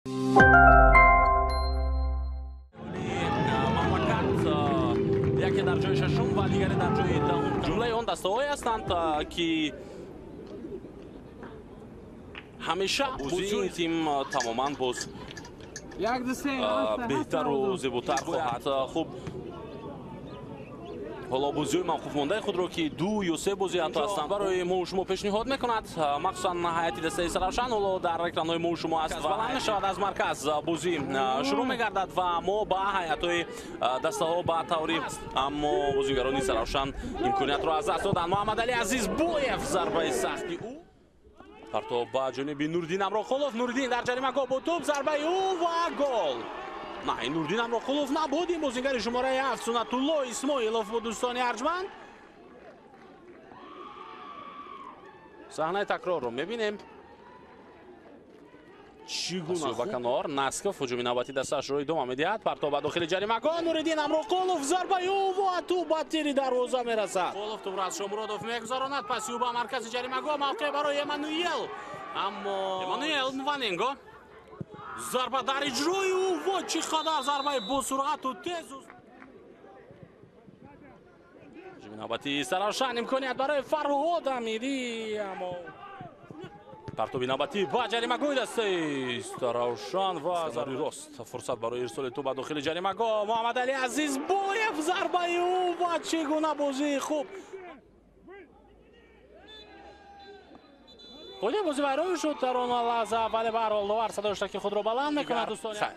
Яке дар ҷои шашум ва дигаре дар ҷои даҳум. Ҷумлаи он дастаҳое ҳастанд, ки ҳамеша бозии тим тамоман боз беҳтару зеботар хоҳад. Хуб, ҳоло бозиҳои мавқуфмондаи худро, ки ду ё се бозӣ ҳатто ҳастанд, барои мо шумо пешниҳод мекунад. Махсусан ҳайати дастаи Саравшан ҳоло дар экранҳои мо шумо аст. Баланд мешавад аз марказ, бозӣ шурӯъ мегардад ва мо ба ҳайатҳои дастаҳо ба таври, аммо бозигарони Саравшан имкониятро аз даст доданд. Муҳаммадалӣ Азизбоев, зарбаи сахти ӯ, партоб ба ҷониби Нуриддин Амроқулов. Нуриддин дар ҷаримагоҳ бо тӯб, зарбаи ӯ ва гол. На, ин Нуриддин Амроқулов набуд, ин бозигари шумораи 7 Сунатулло Исмоилов буд. Дӯстони арҷманд, саҳнаи такрорро мебинем. Чӣ гуна ба канор Насков ҳуҷуми навбати дастаашро идома медиҳад. Партоб ба дохили ҷаримагоҳ, Нуриддин Амроқулов, зарбаи ӯ ва тӯб ба тири дарвоза мерасад. Қулов тӯбро аз Шомуродов мегузаронад, паси ӯ ба маркази ҷаримагоҳ, мавқеъ барои Эммануэл, аммо Эммануэл Нваненго, зарба дар иҷрои ӯ ва чӣ қадар зарбаи босуръату тезу. Ҳуҷуми навбати Саравшан, имконият барои Фарҳод Амирӣ, аммо партоби навбатӣ ба ҷаримагоҳи дастаи Саравшан ва зарби рост, фурсат барои ирсоли тӯб ба дохили ҷаримагоҳ. Муҳаммадалӣ Азизбоев, зарбаи ӯ ва чӣ гуна бозии хуб. Худи бозӣ вайрон шуд дар он лаҳза, вале баҳрҳол довар садои ки худро баланд мекунад. Дӯстони, хайр.